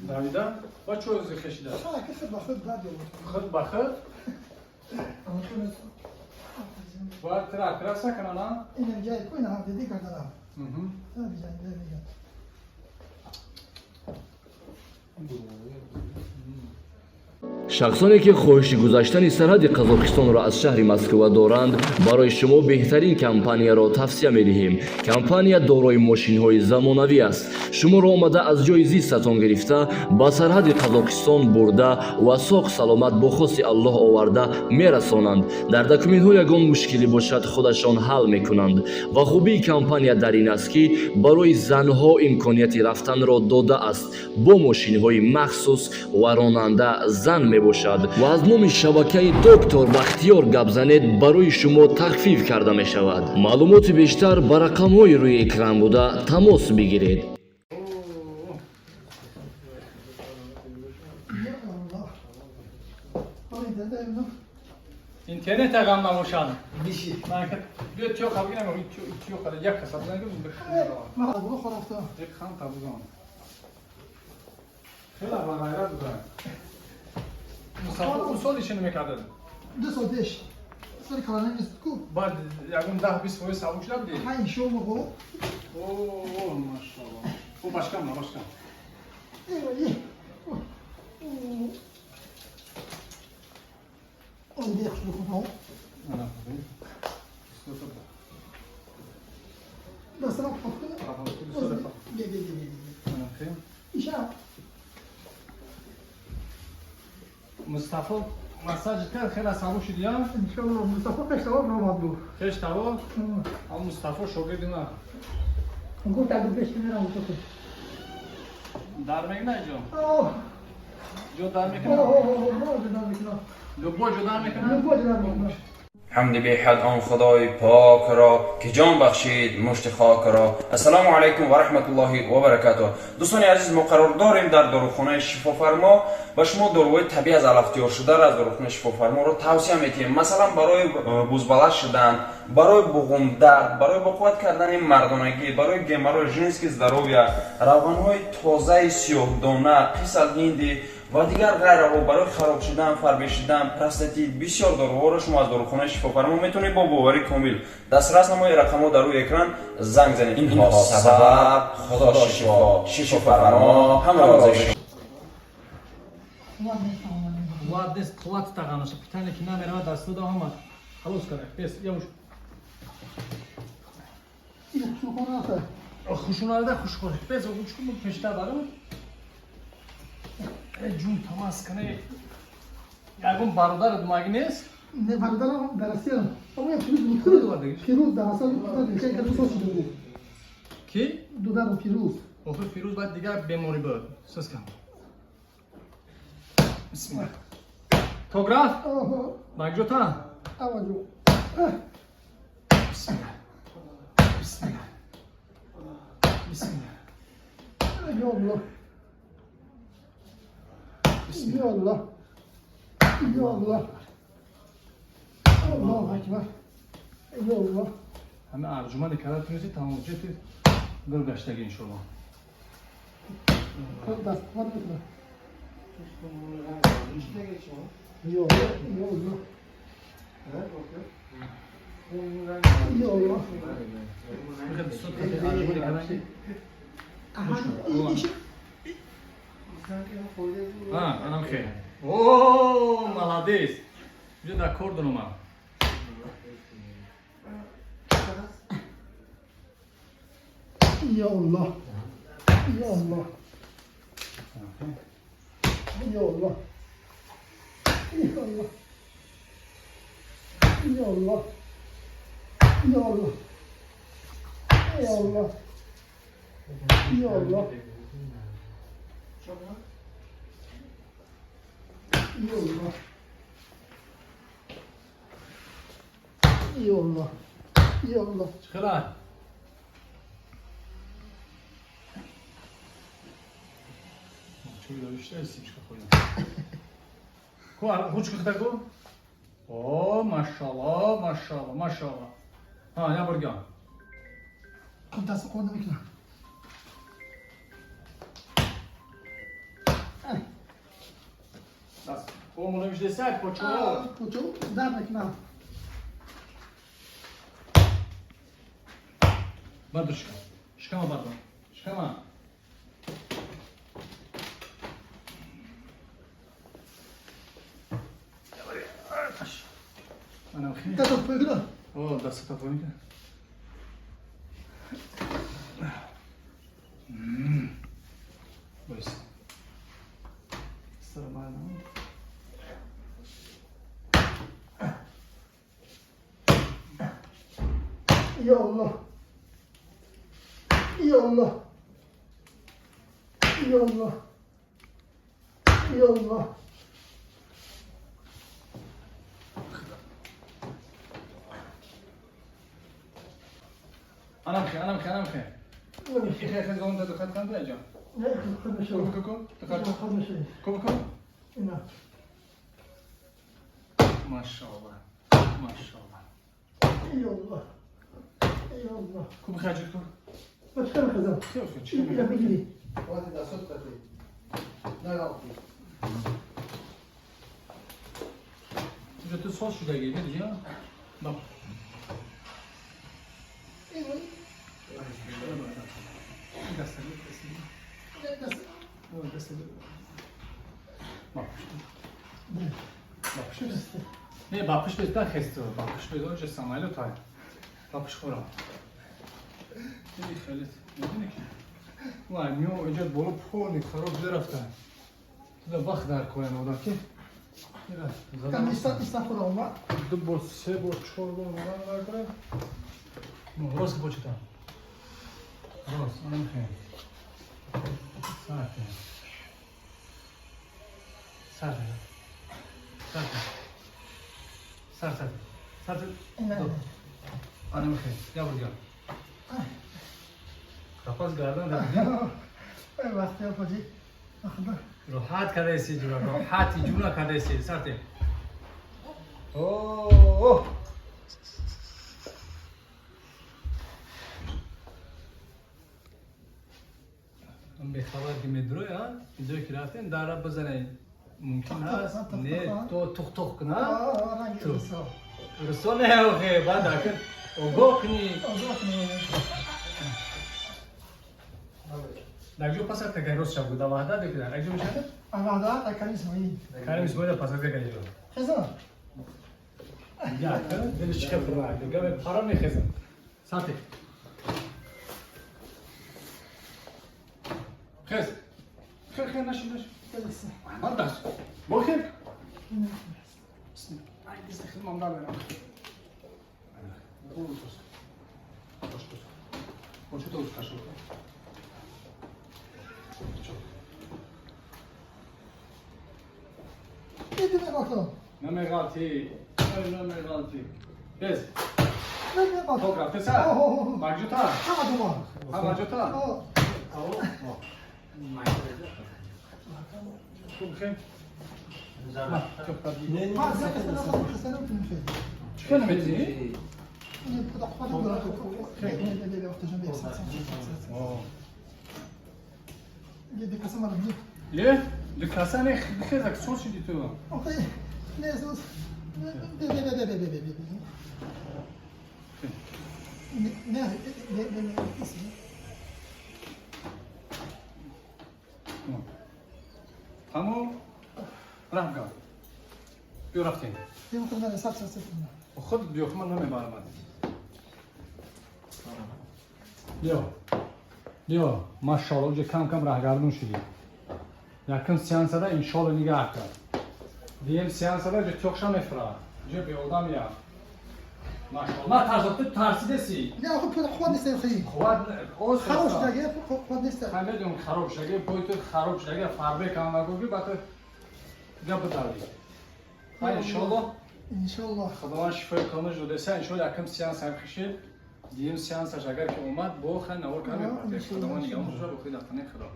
Давида? Ва чо хешида? Худ ба худ? Бояд тира операция кунана? Шахсоне ки хоҳиши гузаштани сарҳади Қазоқистонро аз шаҳри Москва доранд, барои шумо беҳтарин компанияро тавсия медиҳем. Компания дорои мошинҳои замонавӣ аст. Шуморо омада аз ҷои зистатон гирифта, ба сарҳади Қазоқистон бурда ва соғ саломат бо хости Аллоҳ оварда мерасонанд. Дар документҳо ягон мушкилӣ бошад, худашон ҳал мекунанд. Ва хубии компания дар ин аст, ки барои занҳо имконияти рафтанро додааст бо мошинҳои махсус ва ронанда зан мебошад. Ва аз номи шабакаи Доктор Бахтиёр гап занед, барои шумо тахфиф карда мешавад. Маълумоти бештар ба рақамҳои рӯи экран буда тамос бигиред. Интернет агам набошад. Биё тиё қабгинам, тиё қада як каса бизан. Як хан табузан. Хеле ба ғайрат бузан. Мустафо усол ишини мекардад. 2 сол пеш. Соли коронавирус ку. Баъд ягон 10-20% сабук шуда будӣ? Ҳа, иншоалло. О, машалло. О, башкам, на башкам. Мустафо массаж кард, хеле сабук шуд, я? Иншоалло, Мустафо пештавор ромад буд. Пештавор? А Мустафо шогирди ман. Гуфт, агар пеш мерам, Мустафо. Дар мекунад ҷо? Ҷо дар мекунад? Дар мекунад. Любой ҷо дар мекунад? Любой ҷо дар мекунад. Ҳамди беҳад он Худои покро, ки ҷон бахшид мушти хокро. Ассалому алайкум ва раҳматуллоҳи ва баракатуҳ. Дӯстони азиз, мо қарор дорем дар дорухонаи Шифофармо ва шумо доруҳои табиӣ аз алафтиёр шударо аз дорухонаи Шифофарморо тавсия метиҳем. Масалан, барои бузбаланд шудан, барои буғумдард, барои боқувват кардани мардонагӣ, барои геморрой, женский здоровья, равғанҳои тозаи сиёҳдона, қисалҳинди ва дигар ғайраҳо, барои хароб шудан, фарбе шудан, простатит, бисёр доруҳоро шумо аз дорухонаи Шифофармо метавонед бо боварӣ комил дастрас намои. Рақамҳо дар рӯи экран, занг занед. Инҳо сабаб, Худо шифо, Шифофармо ҳамарози. Қувват нест, қувват тағаноша, питание ки намеравад, дастуда ҳама халос кара. Бес, явуш. Хушунарда хушхор. Бес, учкум пештар барам. Ҷун тамас кане. Ягон бародарат маги нест? Не, бародарам дар Россия. Аммо Фирӯз, Фирӯз дар Россия 2 сол шуда буд. Ки? Дударам Фирӯз. Охир Фирӯз баъд дигар беморӣ буд. Сис кам. Бисмилла. Тограф? Магҷота? Аваҷо. Бисмилла. Бисмилла. Бисмилла. Я Аллоҳ. Я Аллоҳ. Я Аллоҳ. Аллоҳу акбар. Я Аллоҳ. Ҳама арҷумани карда тунисти, тамом ҷети гул гаштаги, иншоалло. Даст қувват мекунад. Я Аллоҳ. Я Аллоҳ. Я Аллоҳ. Арҷумани карда. Анам хел. О, молодец. Ҷо дар кор дунума. Я Аллоҳ. Я Аллоҳ. Я Аллоҳ. Я Аллоҳ. Я Аллоҳ. Я Аллоҳ. Я Аллоҳ. Я Аллоҳ. Я Аллоҳ. Я Аллоҳ. Я Аллоҳ. Чӣ хела? Чӯй дошта симчка хӯрдам. Ку ручка хита ку? О, машалло, машалло, машалло. Ҳа, я бурган. دست خورده میکنم. دست قوم نمیشه سر پاچو. پاچو در میکنم. بردار شکم. شکم بردار. شکم. منم خیلی. دست بگیرم. اوه دست تا پایین که. بس. سلام علیکم. یا الله. یا الله. یا الله. یا الله. انا بخير انا بخير انا بخير. خير خير خير دخلت خمسة اجا. نه خدمة شو. كوكو دخلت خدمة شو. كوكو. نه. ما شاء الله ما شاء الله. یا الله. یا الله. کو بخير جدكم. ما تشكر خزان. كيف يا بيجي. وادي دا صدقتي. لا لا. تو سوس شده گیری دیگه. بابا. دست دست دست نه باپش به خسته باپش به اونجا سامایلو تای باپش خورم خیلی خیلی میدونی که وای میو اینجا بالا پونی خراب درفتن تو وقت در کنن آدم که کم ایستا خورم اومد دو بار سه بار چهار بار اومدن در کنه راست پاچتم راست آنم خیلی سر سر سر سر سر سر سر آنم خیلی یا بودیم قفاز گردن دادیم وقتی ها پاچی راحت کرده سی جورا راحتی جورا کرده سی سرته اوه من به خبر که میدروی ها اینجا که رفتیم در را بزنه ممکن هست نه تو تخ تخ کنه تو رسا نه آخه بعد اکن اوگاه کنی در جو پس از تکن روز شب بود وحدت دیگه در جو میشه وحدت کریم اسماعیل کریم اسماعیل پس از تکن جو خزان یا دلش چه فرق دیگه به پارا میخزن ساته خز خیر خیر نشین نشین برداشت بخیر بسم الله دست خدمة ندارم باش باش باش تو کاشو نمیغالتی نمیغالتی بس نمیغالتی تو رفته سر مگجوتا همه مگجوتا خوب خیر چه نمی‌دونی؟ یه دکاسه نه خیلی سوس شدی تو. نه سوس. نه نه نه نه نه نه نه نه نه تمام رفت بیا رفتیم. خود بیا من نمیبرم. بیا بیا ماشاءالله اونجا کم کم رهگردون شدی. یکم سیانس ده انشالله نگاه کرد. دیم سیانس ده جا چوکشا میفرا. جا بی آدم یا. ماشاءالله ما ترسیده ترسیده سی. نه آخه پول خود نیست خیلی. خود خراب شده خود نیست. همه دون خراب شده پوی تو خراب شده فربه کم نگوگی بعد گپ داری. انشالله انشالله خداوند شفای کامل داده انشالله یکم سیانس هم خشید. دیم سیانسش اگر که اومد با خن نور کردیم. خداوند نگهدارش رو بخیر. خدا.